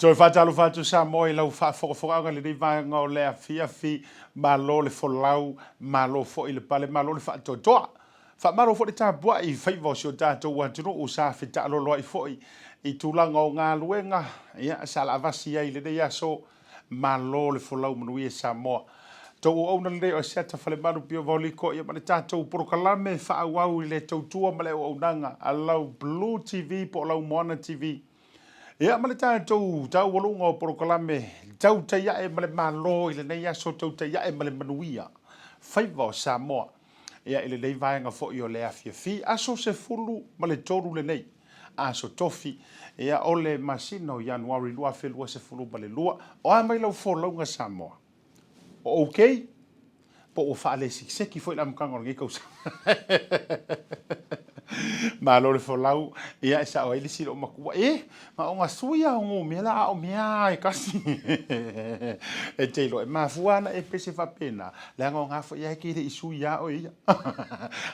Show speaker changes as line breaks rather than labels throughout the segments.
Toe faatalofa atu Samoa i lau faafogafogaaga i lenei vaega o le afiafi. Malo le folau, malo foi le pale, malo le faatoatoa. Faamalo foi le tapuai i faiva o si o tatou atunuu sa fetaaloloai foi i tulaga o galuega, ia, sa laavasi ai i lenei aso. Malo le folau manuia Samoa. Tou auauna lenei o Asiata Falemalu Pio Vaoliko ia ma le tatou polokalame faaauau i le tautua ma le auaunaga a lau Blue TV po o lau Moana TV. Ia ma le tatou taualuga o polokalame tautai ae ma le Malo i lenei aso tautai ae ma le manuia faiva o Samoa. Ia i lenei vaega foi o le afiafi aso 13 lenei aso tofi ia o le masina o Ianuari 2022. O a mai lau folauga Samoa? O ok? Po ua faalesekiseki foi le amataga o lenei tausaga? Malo le folau, ia e sao ai le isi loomatua, e, na ona sui lava o numera a o mea lava e tasi. E te iloa, e mafua lava ona e pese faapena, leaga o na foi lava e te le i sui ia oe ia.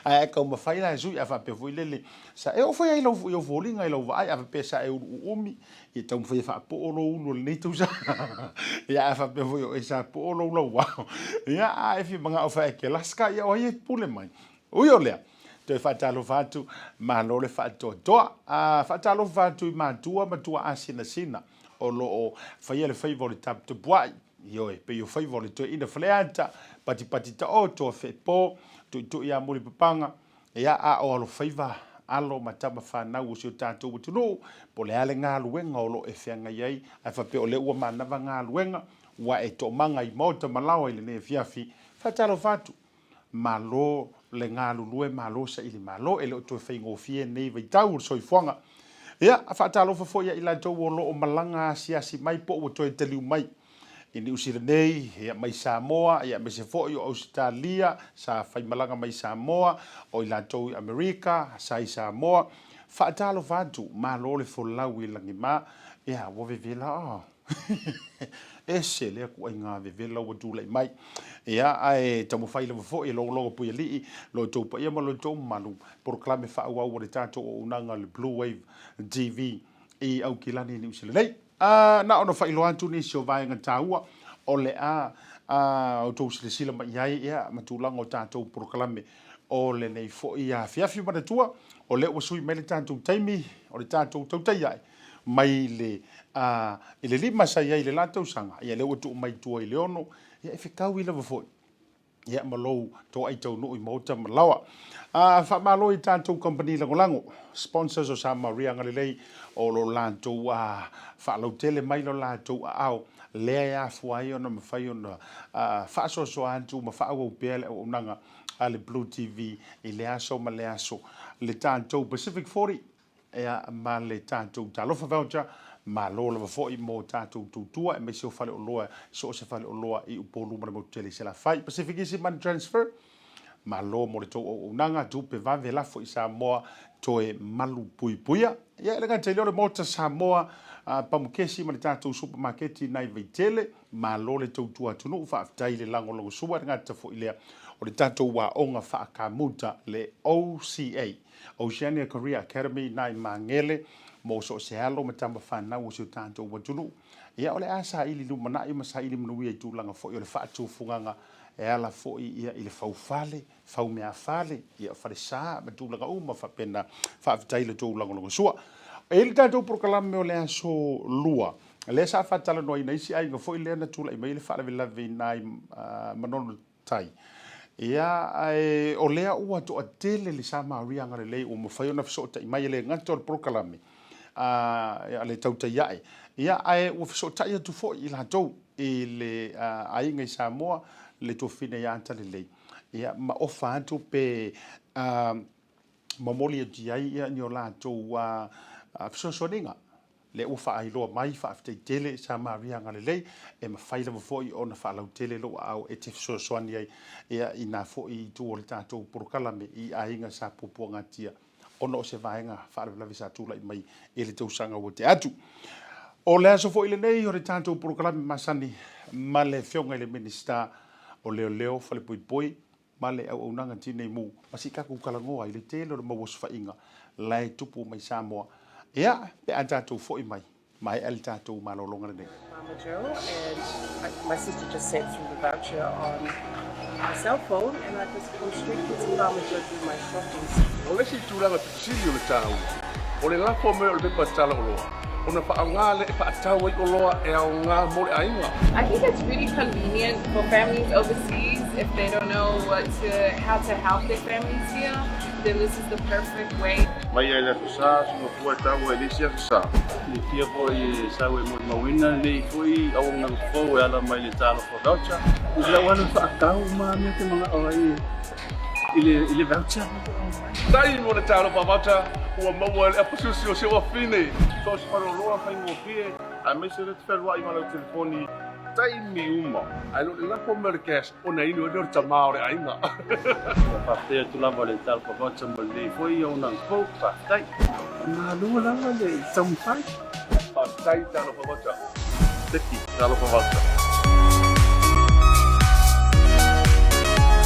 Ae a e taumafai la e sui, a faapea foi lele, sa e oo foi lava i lau foliga i lau vaai, a faapea sa e ulu uumi, ia taumafai e faapoo lou ulu o lenei tausaga. Ia a faapea foi o e sa poo lou lauao, ia a e fia manao fae kelaska, ia o ai e pule mai. Ui o lea, toe faatalofa atu, malo le faatoatoa. A faatalofa atu i matua ma tuaasinasina o lo o faia le faiva o le taputapuai, ioe, pei o faiva o le toeaina Faleata, patipati taoto a Feepo, tuitui a Mulipapaga, ia, a o alofaiva alo ma tama fanau o si o tatou atunuu, po o le a le galuega o lo o e feagai ai, ae faapea o lea ua manava galuega, ua e toomaga i maota ma laoa i lenei afiafi, faatalofa atu. Malo le galulue, malo saili malo, e le o toe faigofie nei vaitau o le soifuaga. Ia, faatalofa foi ia i latou o lo o malaga asiasi mai po ua toe taliu mai i Niu Sila nei, ia, mai Samoa, ia, aemaise foi o Ausetalia sa faimalaga mai Samoa, o i latou i Amerika sa i Samoa. Faatalofa atu, malo le folau i lagima, ia, ua vevela a. Ese lea kuaiga vevela ua tulai mai. Ia, ae taumafai lava foi e logologo puialii lo outou paia ma lo outou mamalu, polokalame faaauau a le tatou auaunaga le Blue Wave TV i Aukilani i Niu Sila nei. A, na ona faailoa atu nisi o vaega taua o le a outou silasila mai i ai, ia, ma tulaga o tatou polokalame o lenei foi afiafi. Manatua, o lea ua sui mai le tatou taimi o le tatou tautai ae mai le a i le lima sa i ai i le la tausaga, ia lea ua tuu mai i tua i le ono, ia e fetaui lava foi ia ma lou toai taunuu i maota ma laoa. A faamalo i tatou kamupani lagolago, sponsors o Samaria Agalelei o lo latou a faalautele mai lo latou aao lea e afua ai ona mafai ona faasoasoa atu ma faaauau pea le auaunaga a le Blue TV i lea aso ma lea aso. Le tatou Pacific 40 Ea, ma le tatou Talofa Voucher, Malo lava foi mo tatou tautua aemaise o faleoloa i so o se faleoloa i Upolu ma le motu tele i Salafai. Pacific Easy Money Transfer, Malo mo le tou auaunaga, tupe vave lafo i Samoa toe malu puipuia. Ia e le gata i lea o le Maota Samoa, Pamukesi ma le tatou supamaketi nai Vaitele, malo le tautua atunuu, faafetai le lagolagosua, e le gata foi i lea o le tatou aoga faakamuta le OCA, Oceania Career Academy nai Magele mo so o se alo ma tama fanau o si o tatou atunuu. Ia o le a saili lumanai ma saili manuia i tulaga foi o le faatufugaga e ala foi ia i le faufale, faumeafale, ia falesa ma tulaga uma faapena. Faafetai i le tou lagolagosua. E i ai le tatou polokalame o le aso Lua, lea sa faatalanoaina isi aiga foi lea na tulai mai ai le faalavelave i ina i Manono Tai. Ia, ae o lea ua toatele le Samaria agalelei ua mafai ona fesootai mai, e le gata o le polokalame a le tautai ae, ia, ae ua fesootai atu foi i latou i le aiga i Samoa, le tuafafine ia Atalelei, ia, ma ofa atu pe momoli atu i ai ni o latou fesoasoaniga. Lea ua faailoa mai, faafetai tele Samaria agalelei, e mafai lava foi ona faalautele lou aao e te fesoasoani ai ia i nā foi itu o le tatou polokalame i aiga sa puapuagatia ona o se vaega faalavelave sa tulai mai i le tausaga ua tea atu. O le aso foi lenei o le tatou polokalame masani ma le Afioga i le Minisita o Leoleo, Falepuipui ma le Auaunaga Tinei Mu, ma se i tatou talanoa i le tele o le mau osofaiga la e tupu mai Samoa. Ia, pe a tatou foi mai, maea le tatou malologa lenei.
Mama Jo and I, my sister just sent through the voucher on my cell phone and I just come straight here to Mama Jo do my shopping.
O le isi tulaga pito sili o le taua, o le lafo mai o le pepa tala oloa, ona faaaoga lea e faatau ai oloa e aoga mo le aiga.
I think it's really convenient for families overseas if they don't know what to how to help their families here then this is the perfect way.
Mai ai le Aso Sa, Singapore e taua i le isi Aso Sa.
Silafia foi e sau e molimauina lenei foi auaunaga fou e ala mai le Talofa Voucher. I lau alu faatau ma mea te manao ai i le, i le voucher.
Tai mo le Talofa Voucher ua maua e le apasusi o si ou afine. So o se faleoloa faigofie aemaise le te fealuai ma lau telefoni taimi uma. Ae le o le lafo mai o le cash ona inu ai lea o le tama o le aiga.
Ua faafetai atu lava le Talofa Voucher mo lenei foi auaunaga fou. Faafetai. Malo lava le taumafai.
Faafetai Talofa Voucher. Teki Talofa Voucher.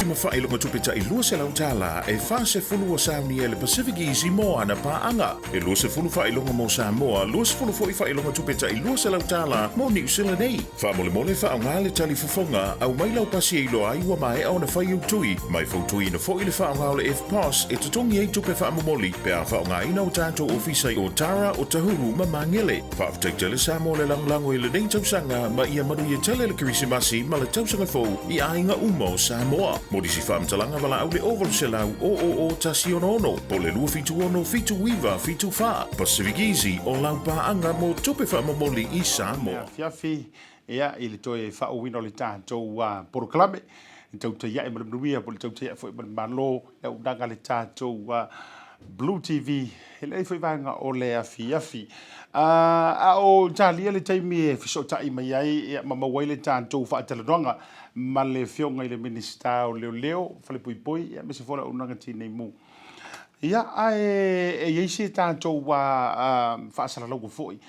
Ma faailoga tupe tai $200 e 40 ua saunia e le Pacific Easy mo ana paaga. E 20 faailoga mo Samoa, 20 foi faailoga tupe tai $200 mo Niu Sila nei. Faamolemole faaaoga le tali fofoga, aumai lau pasi e iloa ai ua maea ona fai ou tui, ma e fautuaina foi le faaaoga o le EFTPOS e totogi ai tupe faamomoli pe a faaaogaina o tatou ofisa i Otara, Otahuru ma Magele. Faafetai tele Samoa le lagolago i lenei tausaga ma ia manuia tele le Kerisimasi ma le tausaga fou i aiga uma o Samoa. Mo nisi faamatalaga valaau le 0800 000 166 po o le 276 79 74. Pacific Easy o lau paaga mo tupe faamomoli i Samoa.
Afiafi ia i le toe faaauauina o le tatou polokalame i tautai ae ma le manuia po o le tautai ae foi ma le Malo le auaunaga a le tatou Blue TV i lenei foi vaega o le afiafi. A o talia le taimi e fesootai mai ai ma maua ai le tatou faatalanoaga ma le Afioga i le Minisita o Leoleo, Falepuipui aemaise foi o le auaunaga Tinei Mu. Ia, ae e i ai se tatou faasalalauga foi,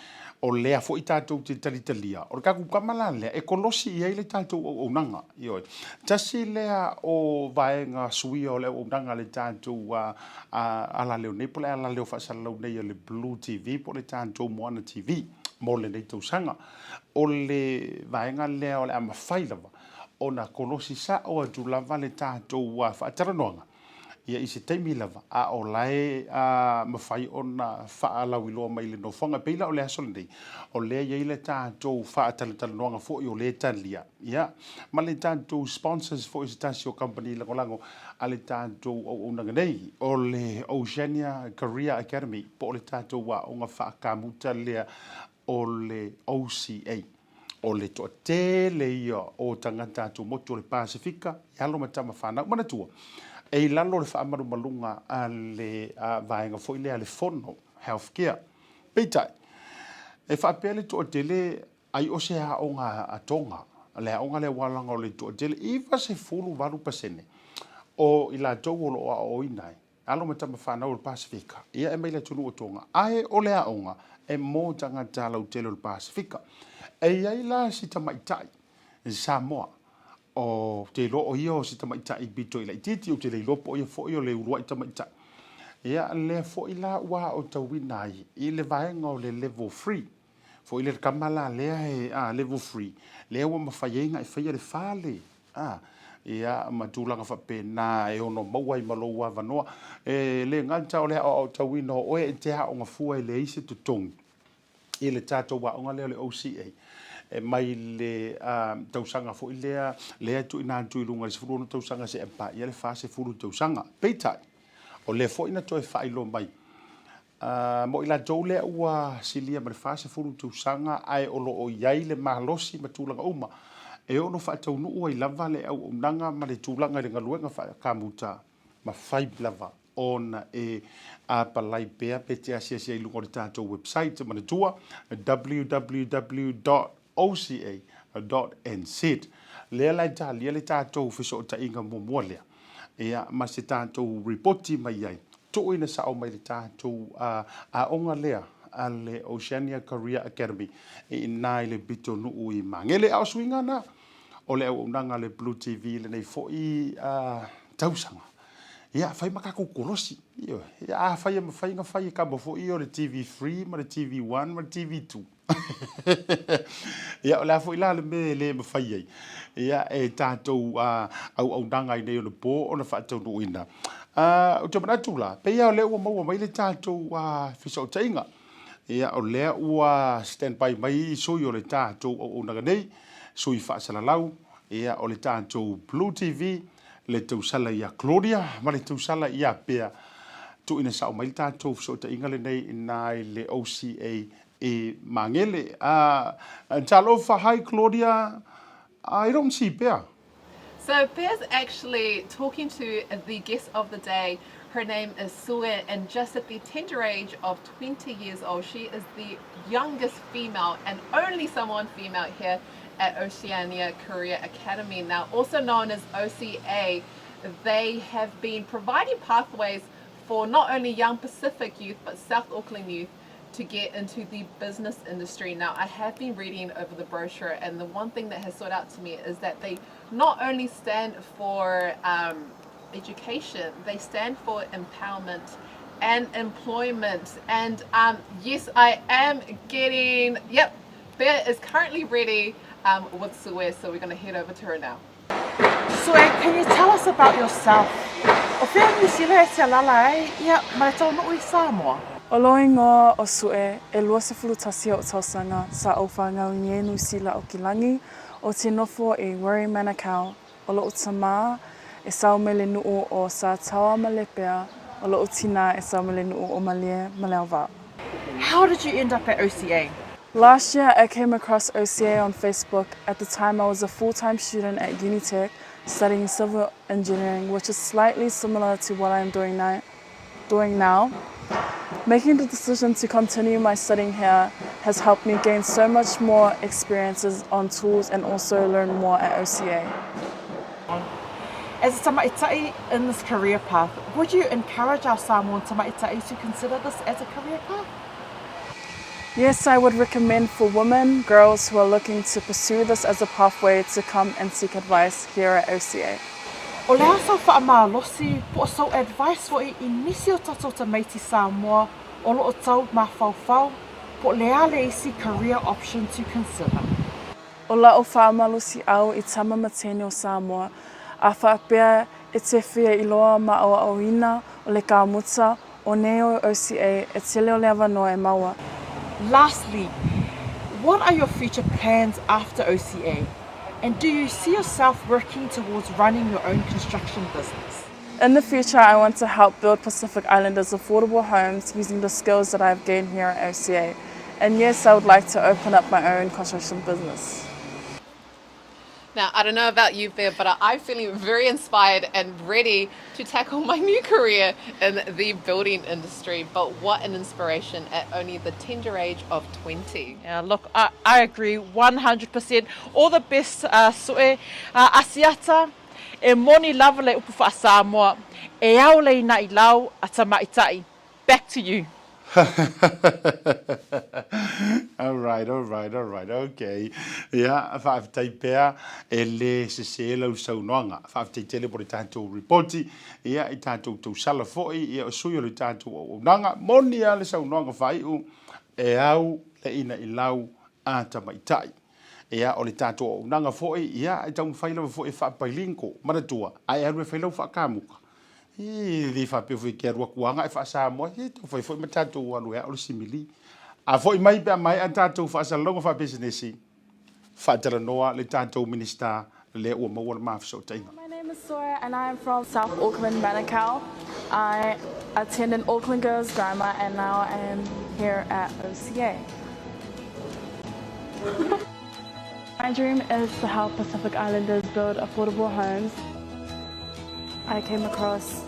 o lea foi tatou te talitalia, o le tatou tama la lea e kolosi i ai le tatou auaunaga. Ioe. Tasi lea o vaega suia o le auaunaga a le tatou alaleo nei, po o le alaleo faasalalau nei a le Blue TV po o le tatou Moana TV mo lenei tausaga. O le vaega lea o le a mafai lava ona kolosi sao atu lava le tatou faatalanoaga Ia i se taimi lava, a o la e mafai ona faalauiloa mai i le nofoaga. E pei la o le aso lenei, o lea e i ai le tatou faatalatalanoaga foi o lea e talia, ia, ma le tatou sponsors foi o se tasi o kamupani lagolago a le tatou auaunaga nei, o le Oceania Career Academy, po o le tatou aoga faakamuta lea o le OCA. O le toatele ia o tagata atumotu o le Pasefika i alo ma tama fanau. Manatua, e i lalo o le faamalumaluga a le vaega foi lea a le Fono, Health Care. Peitai, E faapea le toatele ai o se aoga a Tonga, le aoga lea aua leaga o le toatele 98% o i latou o lo o aoaoina ai, alo ma tama fanau o le Pasefika, ia e mai le atunuu o Tonga, ae o le aoga e mo tagata lautele o le Pasefika. E i ai la si tamaitai Samoa, ou te iloa o ia o se tamaitai pito i laitiiti, ou te le iloa po o ia foi o le uluai tamaitai. Ia, lea foi la ua aotauina ai i le vaega o le level three, foi le tama la lea e, a, level three, lea ua mafai ai ona e faia le fale, a, ia, ma tulaga faapena e ono maua ai ma lou avanoa. E le gata o le aoaotauina o oe e te aoga fua e leai se totogi i le tatou aoga lea o le OCA, e mai le tausaga foi lea, lea e tuuina atu i luga i le 16 tausaga seia paia le 40 tausaga. Peitai, o lea foi na toe faailoa mai, mo i latou lea ua silia ma le 40 tausaga ae o lo o i ai le malosi ma tulaga uma, e ono faataunuu ai lava le auaunaga ma le tulaga i le galuega faakamuta, mafai lava ona e apalai pea pe te asiasi ai i luga o le tatou website, manatua, www.oca.nz. Lea la e talia le tatou fesootaiga muamua lea, ia, ma se tatou ripoti mai ai, tuuina sao mai le tatou aoga lea a le Oceania Career Academy i ina i le pitonuu i Magele. A o suiga na o le auaunaga a le Blue TV i lenei foi tausaga, ia, fai ma tatou kolosi. Ioe. Ia, afai e mafai ona fai e kama foi ia o le TV3 ma le TV1 ma le TV2. Ia, o le a foi la le mea e le mafai ai, ia, e tatou auaunaga ai nei o le po ona faataunuuina. Ou te manatu la, pei lava o lea ua maua mai le tatou fesootaiga. Ia, o lea ua stand by mai sui o le tatou auaunaga nei, sui faasalalau, ia, o le tatou Blue TV, le tausala ia Claudia ma le tausala ia Pea. Tuuina sao mai le tatou fesootaiga lenei ina i le OCA i Magele. Talofa, hi Claudia, I don't see Pea.
So Pea's actually talking to the guest of the day. Her name is Sue, and just at the tender age of 20 years old, she is the youngest female and only someone female here at Oceania Career Academy. Now, also known as OCA, they have been providing pathways for not only young Pacific youth but South Auckland youth to get into the business industry. Now, I have been reading over the brochure, and the one thing that has stood out to me is that they not only stand for education, they stand for empowerment and employment. And yes, I am getting, yep, Bea is currently ready with Sue, so we're going to head over to her now.
Sue, can you tell us about yourself? O fea Niu Sila e te alala ai ia ma le taunuu i Samoa?
O lou ingoa o Sue, e 21 o'u tausaga sa ou whanau i nei Niu Sila o Kilangi, o te nofo i Wiri Manukau, o lo'u tamā e sao mai le nu'u o Sataoa ma Lepea, o lo'u tinā e sao mai le nu'u o Malie ma Leauvaa.
How did you end up at OCA?
Last year I came across OCA on Facebook. At the time I was a full-time student at Unitec studying civil engineering, which is slightly similar to what I am doing now. Doing now. Making the decision to continue my studying here has helped me gain so much more experiences on tools and also learn more at OCA.
As a tamaitai in this career path, would you encourage our Samoan tamaitai to consider this as a career path?
Yes, I would recommend for women, girls who are looking to pursue this as a pathway to come and seek advice here at OCA.
O le a sau faamalosi po o sau advice foʻi i nisi o tatou tamaiti Samoa o loo tau mafaufau po o le a le isi career option to consider?
O la'u faamalosi'au i tama ma teine o Samoa, a faapea e te fia iloa ma aoaoina o le kamuta o nei o OCA e tele o le avanoa e maua.
Lastly, what are your future plans after OCA and do you see yourself working towards running your own construction business?
In the future, I want to help build Pacific Islanders affordable homes using the skills that I have gained here at OCA. And yes, I would like to open up my own construction business.
Now, I don't know about you, Bear, but I'm feeling very inspired and ready to tackle my new career in the building industry. But what an inspiration at only the tender age of 20.
Yeah, look, I, I agree 100%. All the best, uh, Sue. Uh, Asiata, e moni lava le upu wha-Samoa, e ao le ina i lau a tamaitai. Back to you.
Alright, alright, alright, okay. Ia, faafetai pea e le sese lau saunoaga. Faafetai tele mo le tatou ripoti, ia, i tatou tausala foi, ia, o sui o le tatou auaunaga. Moni lava le saunoaga faaiu, e au le ina i lau a tamaitai. Ia, o le tatou auaunaga foi, ia, e taumafai lava foi e faapailingo. Manatua, a e alu e fai lau faakamuta, E le faapea foi e te alu atu agai faa-Samoa, e taumafai foi ma tatou alu e ao le simili. A foi mai pe a maea tatou faasalalauga faapisinisi, faatalanoa le tatou Minisita lea ua maua le ma fesootaiga.
My name is Sawyer and I am from South Auckland, Manukau. I attended Auckland Girls Grammar and now I am here at OCA. My dream is to help Pacific Islanders build affordable homes. I came across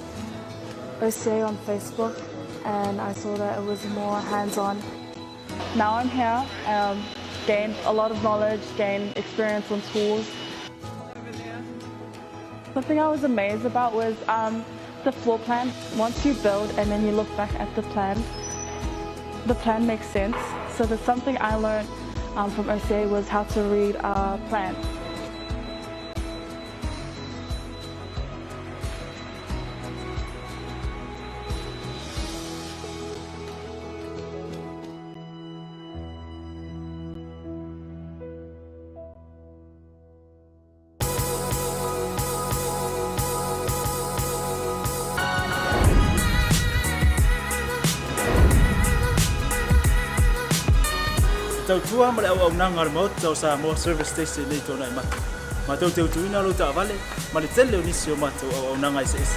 OCA on Facebook and I saw that it was more hands-on. Now I'm here, um, gained a lot of knowledge, gained experience on tools. Something I was amazed about was um, the floor plan. Once you build and then you look back at the plan, the plan makes sense. So there's something I learned um, from OCA was how to read a plan.
Te tautua ma le auaunaga a le Maota o Samoa Service Station nei tuanai matou. Matou te utuina lou taavale ma le tele o nisi o matou auaunaga eseese.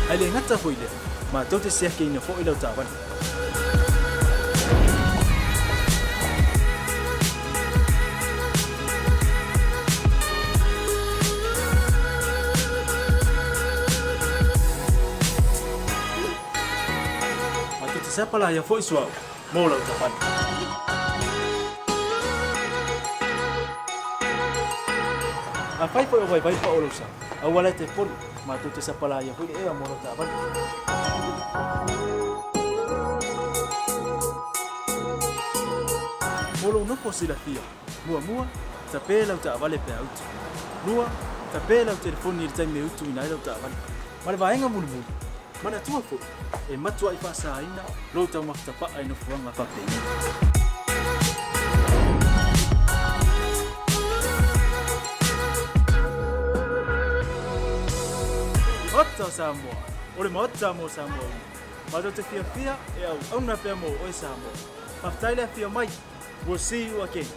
Ae le gata foi i lea, matou te siakiina foi lau taavale. Matou te sapalaia foi suauu mo lau taavale. Afai foi o vaivai pao lou sa, aua la e te poli, matou te sapalaia foi le ea mo lau taavale. Mo lou nofo silafia, muamua, tape lau taavale pe a utu. Lua, tape lau telefoni i le taimi e utuina ai lau taavale. Ma le vaega mulimuli, Manatua foi, e matuai faasaina lou taumafa tapaa i nofoaga faapenei. Maota o Samoa, o le Maota mo Samoa uma. Matou te fiafia e auauna pea mo oe Samoa. Faafetai le afio mai. We'll see you again.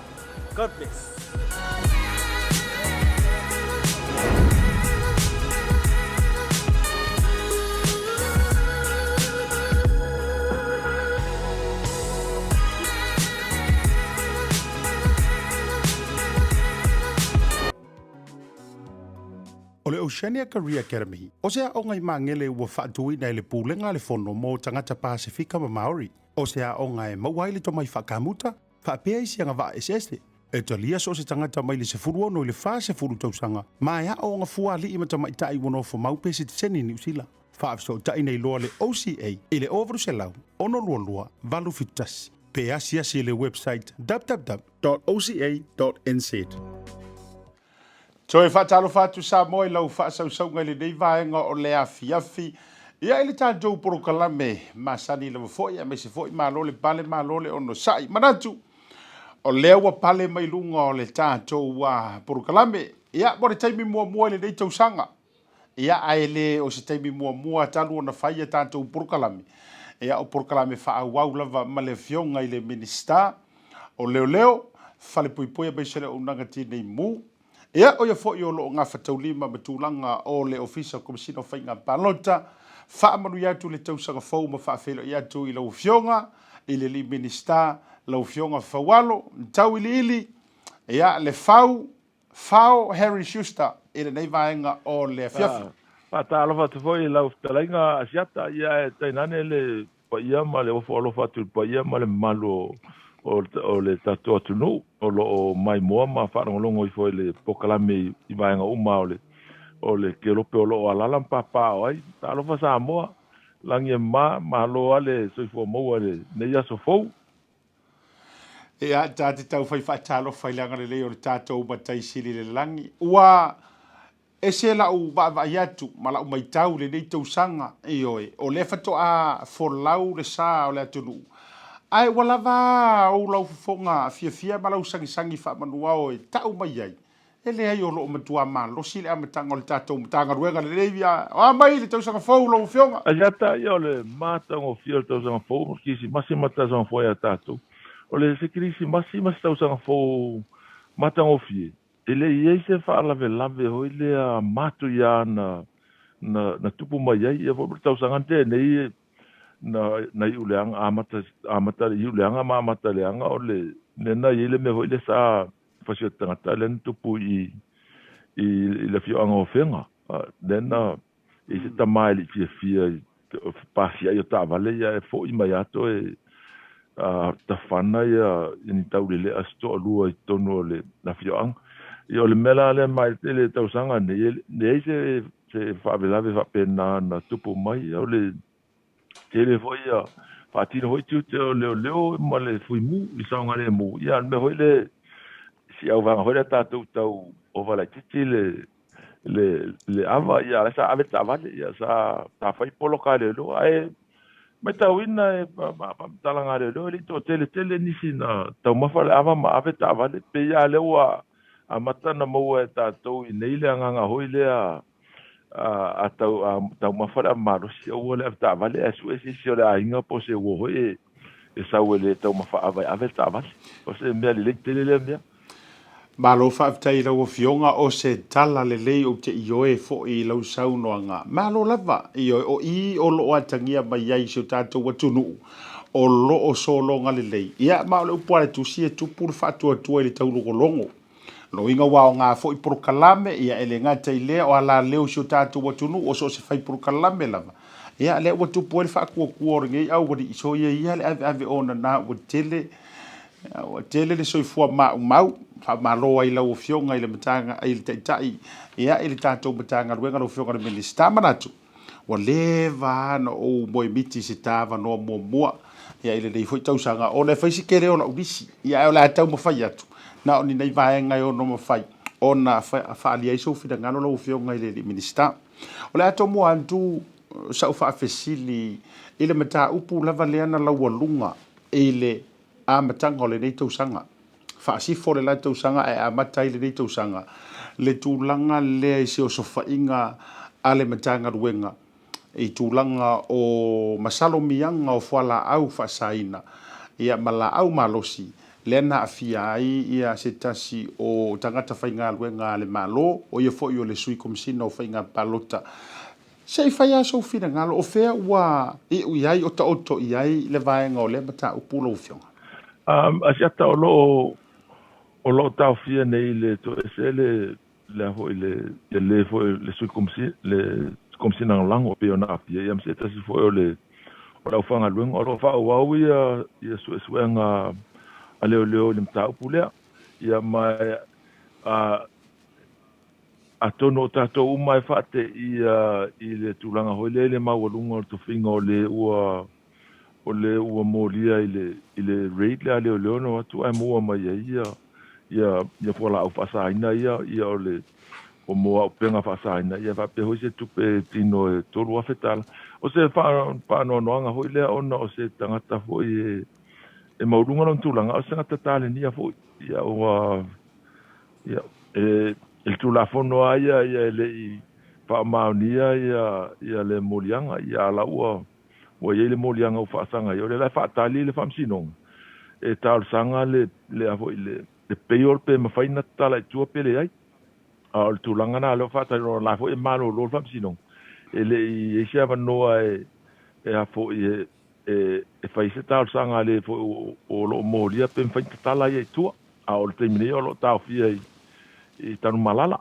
God bless.
O le Oceania Career Academy, o se aoga i Magele ua faatuina e le Pulega a le Fono mo Tagata Pasefika ma Maori. O se aoga e maua ai le tomai faakamuta, faapea isi agavaa eseese. E talia so o se tagata mai le 16 i le 40 tausaga, ma e aooga fua alii ma tamaitai ua nofo mau pe sitiseni i Niu Sila. Faafesootai nei loa le OCA i le 0800 622 871 pe asiasi i le website www.oca.nz. Toe faatalofa atu Samoa i lau faasausauga i lenei vaega o le afiafi. Ia i le tatou polokalame masani lava foi aemaise foi malo le pale malo le onosai. Manatu o lea ua pale mai luga o le tatou polokalame. Ia mo le taimi muamua i lenei tausaga. Ia ae le o se taimi muamua talu ona fai a tatou polokalame. Ia o polokalame faaauau lava ma le afioga i le Minisita o Leoleo, Falepuipui aemaise le Auaunaga Tinei Mu. Ia, o ia foi o lo o gafataulima ma tulaga o le Ofisa o Komesina o Faiga Palota, faamanuia atu le tausaga fou ma faafeiloai atu i lau Afioga i le Alii Minisita, lau Afioga Faualo Tauiliili, ia, Lefau Fao Harry Schuster i lenei vaega o le afiafi.
Faatalofa atu foi i lau fetalaiga Asiata, ia ae tainane le paia ma le ofo alofa atu i le paia ma le mamalu o le tatou atunuu o lo o maimoa ma faalogologo ifo i le polokalame i vaega uma o le kelope o lo o alaala ma papaaao ai. Talofa Samoa, lagi e mama, malo lava le soifua maua i lenei aso fou.
Ia, ta te tau fai faatalofa i le agalelei o le tatou Matai Sili i le lagi. Ua ese la'u vaavaai atu ma la'u maitau i lenei tausaga, ioe, o lea faatoa folau le sa o le atunuu, ae ua lava ou laufofoga fiafia ma lau sagisagi faamanuao e ta'u mai ai, e leai o lo'o matua malosi le amataga o le tatou Matagaluega lelei ia o a mai le tausaga fou lau Afioga.
Asiata ia o le matagofie o le tausaga fou ma le Kirisimasi ma le tausaga fou ia tatou. O le se Kirisimasi ma se tausaga fou matagofie, E le i ai se faalavelave hoi lea matuia na na tupu mai ai ia foi ma le tausaga na tea nei na na iuleaga amata amata le iuleaga ma amata leaga o le lea na i ai le mea foi lea sa fasi o le tagata lea na tupu i i i le afioaga o Afega lea na i se tama e le i fiafia i pasiaʻi o taavale ia e foʻi mai lava toe tafana ia ni tauleleʻa se toalua i totonu o le afioaga. Ia o le mea la lea ma i le tausaga nei, e leai se se faalavelave faapena na tupu mai. O le tele foi ia faatino foi tiute o leoleo ma le fuimu i le saogalemu. Ia a o le mea foi lea si auvaega foi lea tatou tau ova laitiiti le le le ava ia la sa ave taavale ia sa sa fai poloka a leoleo ae matauina e faamatalaga a leoleo e le i toatele tele nisi na taumafa le ava ma ave taavale pei lava lea ua amata na maua e tatou i nei le agaga hoi lea a tau a taumafa le ava malosi aua le ave taavale ae sue se isi o le aiga po o se uo foi e sau e le taumafa ava e ave le taavale o se mea lelei tele lea mea.
Malo faafetai i lau Afioga, o se tala lelei ou te ioe foi i lau saunoaga. Malo lava, ioe, o i o lo o atagia mai ai si o tatou atunuu o lo o sologa lelei. Ia, ma o le upu a le Tusi e tupu le faatuatua i le taulogologo. Loiga ua aoga foi polokalame, ia e le gata i lea o alaleo i si o tatou atunuu o so o se fai polokalame lava. Ia, lea ua tupu ai le faatuatua o lenei aualii, soia ia le aveave ona na ua tele Ua tele le soifua maumau, faamalo ai lau Afioga i le Matagaluega, i le Taitai, ia, i le tatou Matagaluega lau Afioga i le Minisita. Manatu, ua leva lava ona ou moemiti i se ta avanoa muamua, ia, i lenei foi tausaga, ona e fai si tele o lau lisi, ia, ae o le a taumafai atu, na o ni nai vaega e ono mafai ona faaalia ai sou finagalo lau Afioga i le Minisita. O le a tomua atu sau faafesili i le mataupu lava lea na laualuga i le amataga o lenei tausaga, faasifo le la tausaga ae amata ai lenei tausaga, le tulaga lea i se osofaiga a le Matagaluega i tulaga o masalomiaga o fualaau faasaina ia ma laau malosi lea na aafia ai ia se tasi o tagata faigaluega a le Malo, o ia foi o le Sui Komesina o Faiga Palota. Se i fai lava sou finagalo, o fea ua iu i ai, o taoto i ai le vaega o lea mataupu lau Afioga?
Asiata o lo o o lo o taofia nei le toese le le a foi le le le foi le sui komisi le komesina lagolago e pei ona aafia ia ma se tasi foi o le o le aufaigaluega o lo o faaauau ia ia suesuega a leoleo i le mataupu lea ia ma a Atonu o tatou uma e faateia i le tulaga foi lea i le maualuga o le tofiga o le ua o le ua molia i le i le raid lea a leoleo na o atu ae maua mai ai ia ia ia fualaau faasaina ia ia o le o mo auupega faasaina ia faapea foi se tupe tino e $3,000 tala. O se faanoanoaga foi lea ona o se tagata foi e e maualuga lona tulaga a o se tagata talenia foi ia ua Ia, e, i le Tulafono lava ia, ia e le i faamaonia ia, ia le moliaga, ia a la ua, ua i ai le moliaga ua faasaga ai. O lea la e faatali le Faamasinoga e talosaga le, le a foi, le, le bail pe mafai ona tatala i tua pe leai.
A o le tulaga lena lea ua faatali, o la foi e malolo le Faamasinoga, e le i i ai se avanoa e e a foi e e fai ai se talosaga a le foi o lo o molia pe mafai ona tatala ia i tua. A o le taimi nei o lo o taofia i Tanumalala.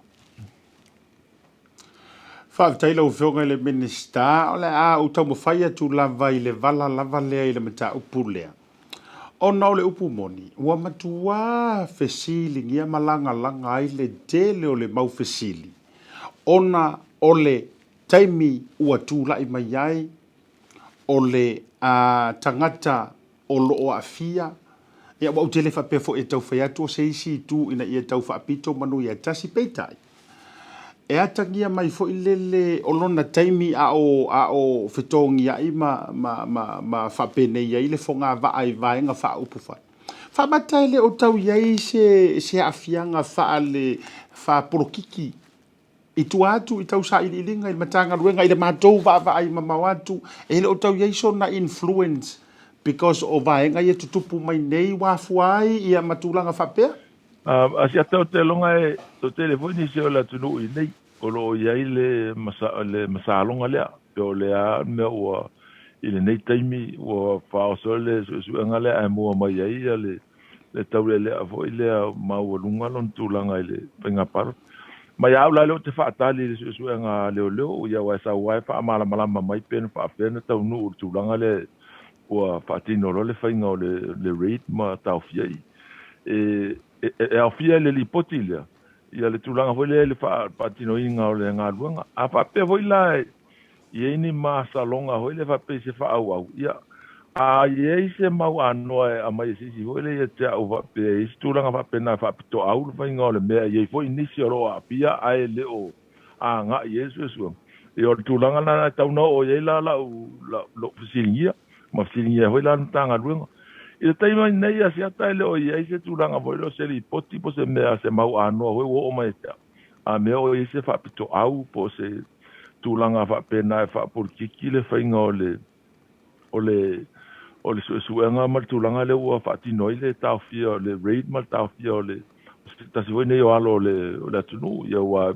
Faafetai lau Afioga i le Minisita, o le a ou taumafai atu lava i le vala lava lea i le mataupu lea. Ona o le upu moni, ua matuā fesiligia ma lagalaga ai le tele o le mau fesili, ona o le taimi ua tulai mai ai o le tagata o lo o aafia, ia ua ou te le faapea foi e tau fai atu o se isi itu ina ia tau faapito manu ia tasi, peitai, e atagia mai foi lele o lona taimi a o, a o fetogiai ma, ma, ma, ma faapenei ai le fogavaa i vaega faaupufai. Faamata e le o tau i ai se, se aafiaga faale, faapolokiki I tua atu i tau sailiiliga i le Matagaluega i le matou vaavaai mamao atu, e le o tau i ai sona influence because o vaega ia tutupu mai nei ua afua ai ia ma tulaga faapea?
Asiata o te loga e toatele foi nisi o le atunuu i nei o lo o i ai le le masaloga lea pe o le a le mea ua i lenei taimi ua faaoso le suesuega lea ae mua mai ai ia le le taulealea foi lea maualuga lona tulaga i le faiga palota. Ma ia au la lea ou te faatali i le suesuega a leoleo, ia aua e sau lava e faamalamalama mai pe na faapefea ona taunuu i le tulaga lea ua faatino loa le faiga o le raid ma taofia i. E, e aofia i le lipoti lea ia le tulaga foi lea i le faatinoina o le galuega. A faapea foi la e i ai ni masaloga foi lea faapea i se faaauau, ia, a i ai se mau anoa e aumai e se isi foi lea ia te au faapea e i ai se tulaga faapena e faapitoau le faiga o le mea, e i ai foi nisi o lo o aafia ae le o agai i ai le suesuega. Ia, o le tulaga lena e tatau ona oo i ai la lau, lou fesiligia ma fesiligia ai foi la le Matagaluega. I le taimi nei Asiata e le o i ai se tulaga foi lea o se lipoti po o se mea, se mau anoa foi ua oo mai ia te au. A mea o i ai se faapitoau po o se tulaga faapena e faapolokiki le faiga o le o le o le suesuega ma le tulaga lea ua faatino ai le taofia o le raid ma le taofia o le se tasi foi nei o alo o le o le atunuu ia ua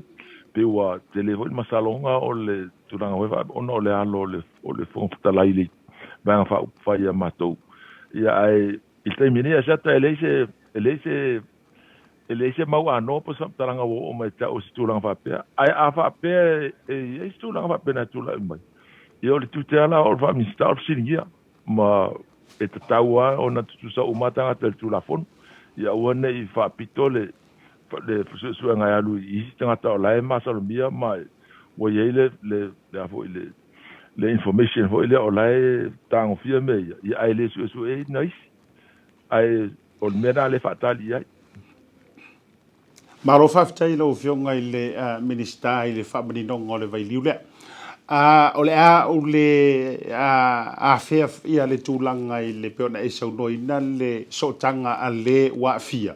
pei ua tele foi le masaloga o le tulaga foi faapea ona o le alo o le o le Fofoga Fetalai i le Vaega Faaupufai a matou ia ae i le taimi nei Asiata e leai se e leai se E leai se mau anoa po o se faamatalaga ua oo mai ia te au i se tulaga faapea. Ae a faapea e i ai se tulaga faapena e tulai mai, ia o le tiute lava la o le Faa-Minisita o le fesiligia ma e tatau lava ona tutusa uma tagata i le Tulafono, ia aua ne i faapito le le suesuega e alu i isi tagata o la e masalomia ma ua i ai le le le a foi le le information foi lea o la e tagofia mea ia, ia ae le suesueina isi. Ae o le mea lena lea e faatali i ai.
Malo faafetai i lau Afioga i le Minisita i le faamaninoga o le vailiu lea. O le a ou le afea ia le tulaga i le pei ona e saunoaina le sootaga a le ua aafia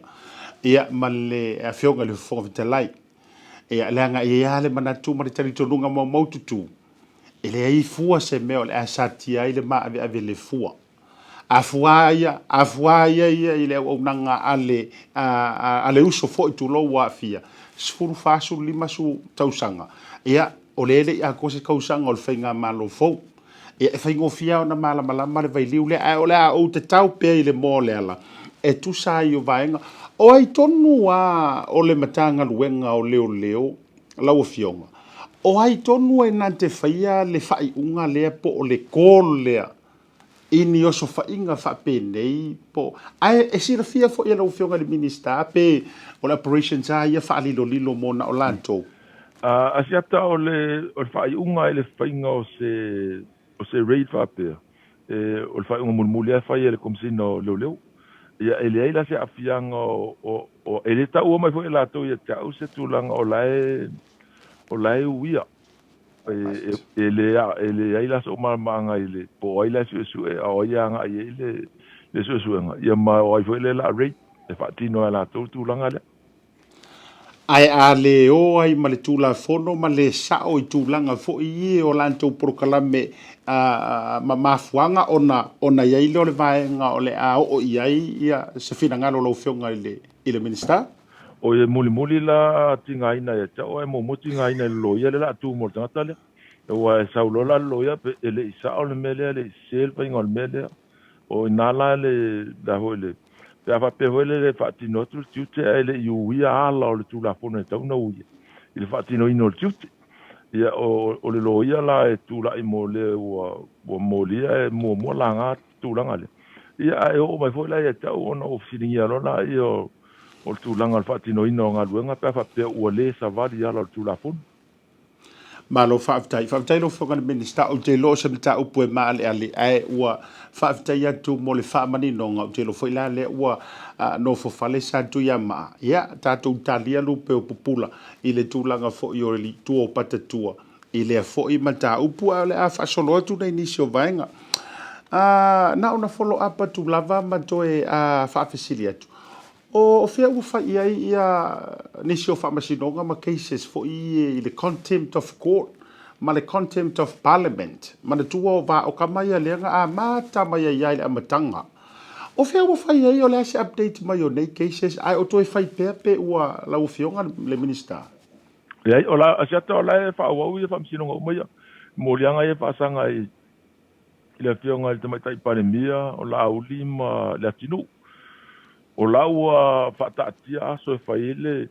ia ma le Afioga i le Fofoga Fetalai. Ia leaga e i ai lava le manatu ma le talitonuga maumaututu, e leai fua se mea o le a satia ai le maaveave le fua. A fua ia, a fua ia ia i le auaunaga a le, a, a le uso foi tulou ua aafia, 14, 15 tausaga, ia, o lea e le i atoa se tausaga o le faigamalo fou. Ia, e faigofie lava ona malamalama le vailiu lea, ae o le a ou tatao pea i le moa o le ala e tusa ai o vaega. O ai tonu lava o le Matagaluega o Leoleo, lau Afioga, o ai tonu e na te faia le faaiuga lea po o le call lea i ni osofaiga faapenei po o, ae e silafia foi e lau Afioga i le Minisita pe o le operations lava ia faalilolilo mo na o latou.
Asiata o le o le faaiuga i le faiga o se o se raid faapea, e, o le faaiuga mulimuli lava e fai e le Komesina o Leoleo. Ia, e leai la se aafiaga o, o, o, e le taua mai foi e latou ia te au se tulaga o la e, o la e uia. E leai la sou malamalamaaga i le po o ai la e suesue a o ai e agai i ai le suesuega, ia ma o ai foi lea o le a rate e faatino e latou le tulaga lea.
Ae a le o ai ma le Tulafono ma le sao i tulaga foi ia o latou polokalame ma mafuaaga ona ona i ai lea o le vaega o le a oo i ai se finagalo o lau Afioga i le Minisita.
O e mulimuli la tigaina ia te au ae muamua tigaina i le loia lea o le a tu mo le tagata lea. Aua e sau loa la le loia pe e le i sao le mea lea, e le i sese le faiga o le mea lea. O i ina la le, le a foi le, pe a faapea foi lele e faatino atu le tiute ae le i uia ala o le Tulafono e tatau ona uia i le faatinoina o le tiute. Ia, o, o le loia la e tulai mo le ua, ua molia e muamua laga tulaga lea. Ia, ae oo mai foi la ia te au ona ou fesiligia loa laia o, o le tulaga o le faatinoina o galuega pe a faapea ua le savali ala o le Tulafono.
Malo faafetai. Faafetai lau Afioga i le Minisita. Ou te iloa o se mataupu e maaleale ae ua faafetai atu mo le faamaninoga. Ou te iloa foi la lea ua nofo fale Satuiamaa. Ia, tatou talia lupe o pupula i le tulaga foi o le tua o Patatua i lea foi mataupu ae o le a faasolo atu nai nisi o vaega. Na ona follow up atu lava ma toe faafesili atu. O fea ua fai i ai ia nisi o faamasinoga ma cases foi ia i le contempt of court ma le contempt of parliament? Manatua o va o kama ia lea na amata mai ai i le amataga. O fea ua fai ai o le a se update mai o nei cases ae o toe fai pea pe ua lau afioga le Minister?
Leai, o la, Asiata o la e faaauau ia faamasinoga uma ia, moliaga ia e faasaga i i le Afioga i le Tamaitai Palemia o Laauli ma Leatinuu. O la ua faataatia aso e fai ai le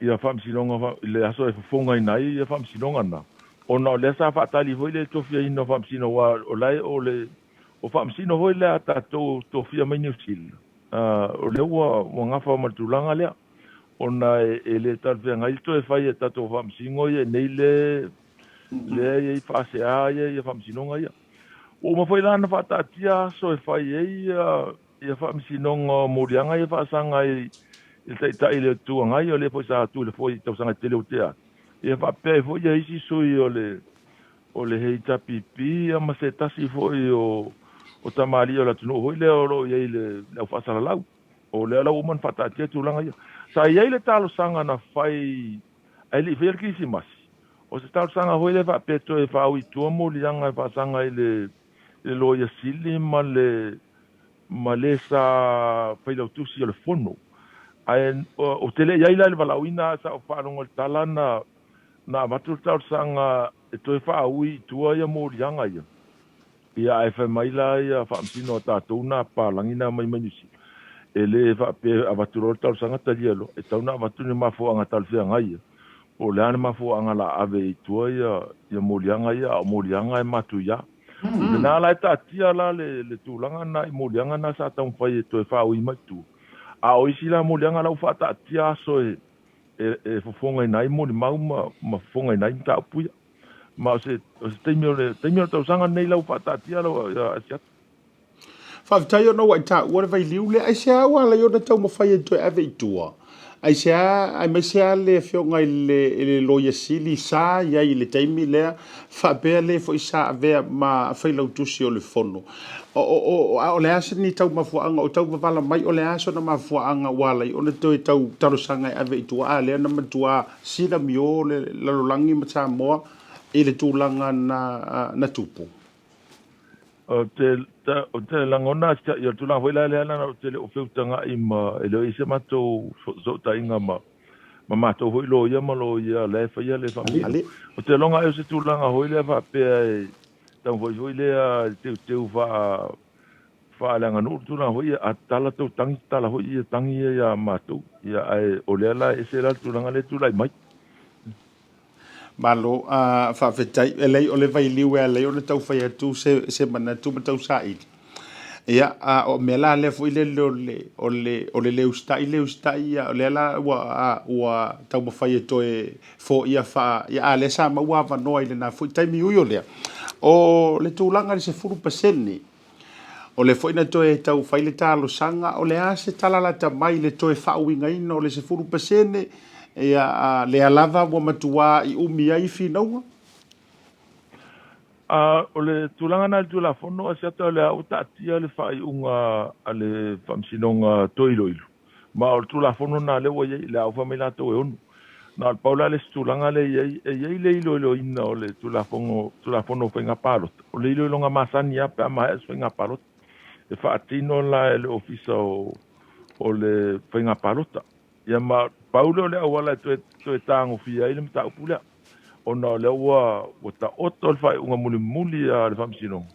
ia faamasinoga i le aso e fofogaina ai ia faamasinoga na, ona o lea sa faatali foi le tofiaina o faamasino aua o la e o le o faamasino foi lea a tatou tofia mai Niu Sila, o lea ua ua gafa ma le tulaga lea ona e le talafeagai le toe fai e tatou faamasino ia i nei le lea e i ai faasea ia ia faamasinoga ia. Ua uma foi la ona faataatia aso e fai ai ia, ia faamasinoga o moliaga ia faasaga i, i le Taitai i le Itu Agai, o lea foi sa tu i le foe i tausaga e tele ua tea atu. Ia faapea ai foi ia isi sui o le o le HRPP ia ma se tasi foi o o tamalii o le atunuu foi lea o lo o i ai i le, le au faasalalau. O lea la ua uma ona faataatia tulaga ia. Sa i ai le talosaga na fai ae le i faia le Kerisimasi. O se talosaga foi lea faapea toe faaui i tua moliaga e faasaga i le i le Loia Sili ma le ma le sa Failautusi o le Fono. Ae ou te le i ai la i le valaauina ae sa ou faalogo i le tala na na avatu le talosaga e toe faaui i tua ia moliaga ia. Ia ae fai mai la ia faamasino a tatou na papalagi na aumai mai Niu Sila, e le faapea e avatu loa le talosaga talia loa, e tatau ona avatu ni mafuaaga talafeagai ia, po o le a le mafuaaga la ave ai i tua ia ia moliaga ia, a o moliaga e matuia. O lena la e taatia la le le tulaga na i moliaga na sa taumafai e toe faaui mai tua, a o isi la moliaga la ua faataatia aso e e fofogaina ai molimau ma ma fofogaina ai mataupu ia. Ma o se, o se taimi o le taimi o le tausaga lenei lau faataatia lau Asiata.
Faafetai ona ua e taua le vailiu lea. Aisea ua ala ai ona taumafai e toe ave i tua? Aisea, aemaise lava le afioga i le, i le Loia Sili sa i ai i le taimi lea, faapea le foi sa avea ma Failautusi o le Fono. O, o, o, a o le a se ni tau mafuaaga o tau vavала mai o le a sona mafuaaga ua ala ai ona toe tau talosaga e ave i tua, a lea na matua silamio le lalolagi ma Samoa i le tulaga na, na tupu.
Ou te, ou te lagona ia le tulaga foi la lea leaga ou te le o feutaga'i ma e le o i ai se matou fesootaiga ma ma matou foi loia ma loia la e faia le faamasino. Ou te lagona ai o se tulaga foi lea faapea e taumafai foi lea e teuteu faa Faaleaganuu le tulaga foi ia, a tatala tou tagi, tatala foi ia tagi ia ia matou. Ia, ae o lea la e ese la le tulaga lea e tulai mai.
Malo, a, faafetai. E leai, o le vailiu e ala ai ona tau fai atu se, se manatu ma tau saili. Ia, a, o mea la lea foi lele o le, o le, o le le usitai, le usitai, ia, o lea la ua, a, ua taumafai e toe foia faa, ia, a lea sa maua avanoa i lena foi taimi ui o lea. O le tulaga i le 10%, O lea foi na toe tau fai le talosaga, o le a se tala lata mai i le toe faauigaina o le 10%, ia, lea lava ua matuā i umi ai finauga?
A o le tulaga lena i le Tulafono Asiata o lea ua taatia le faaiuga a le Faamasinoga Toe Iloilo, ma o le Tulafono lena lea ua i ai, lea ua fai mai latou e ono. Na o le pau la le isi tulaga lea e i ai, e i ai le iloiloina o le Tulafono, Tulafono o Faiga Palota. O le iloiloga masani lava pe a maea se faiga palota. E faatino la e le Ofisa o, o le Faiga Palota. Ia ma pau lea o le auala e toe toe tagofia ai le mataupu lea, ona o lea ua ua taoto le faaiuga mulimuli a le Faamasinoga,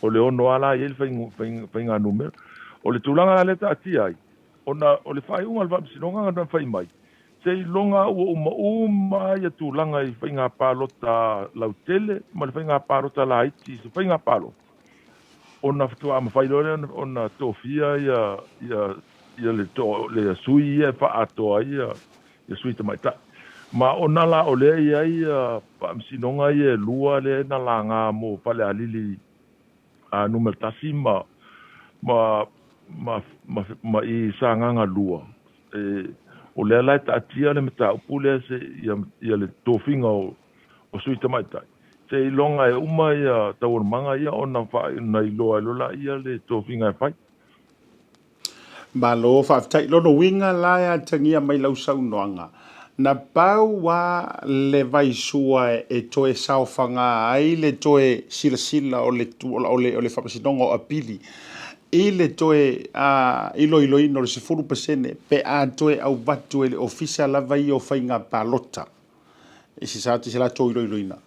o le 6 lava la e i ai le faiganumera. O le tulaga la lea e taatia ai, ona o le faaiuga a le Faamasinoga na fai mai, seiloga ua uma uma ia tulaga i faiga palota lautele ma le faiga palota laiti i se faiga palota, ona faatoa mafai loa lea ona tofia ia ia ia le to, le sui ia e faaatoa ai ia, ia sui tamaitai. Ma ona la o lea e i ai ia faamasinoga ia e lua lea na laga mo Falealili a numera 1 ma ma ma ma, ma i Sagaga 2, e, o lea la e taatia le mataupu lea se ia, ia le tofiga o o sui tamaitai, seiloga e uma ia taualumaga ia ona ona iloa ai loa lea le tofiga e fai.
Malo faafetai. Lona uiga la e atagia mai lau saunoaga, na pau a le vaisua e toe saofaga ai le toe silasila o le o le o le Faamasinoga o Apili i le toe iloiloina o le 10% pe a toe auvatu e le Ofisa lava ia o Faiga Palota i se sa se latou iloiloina.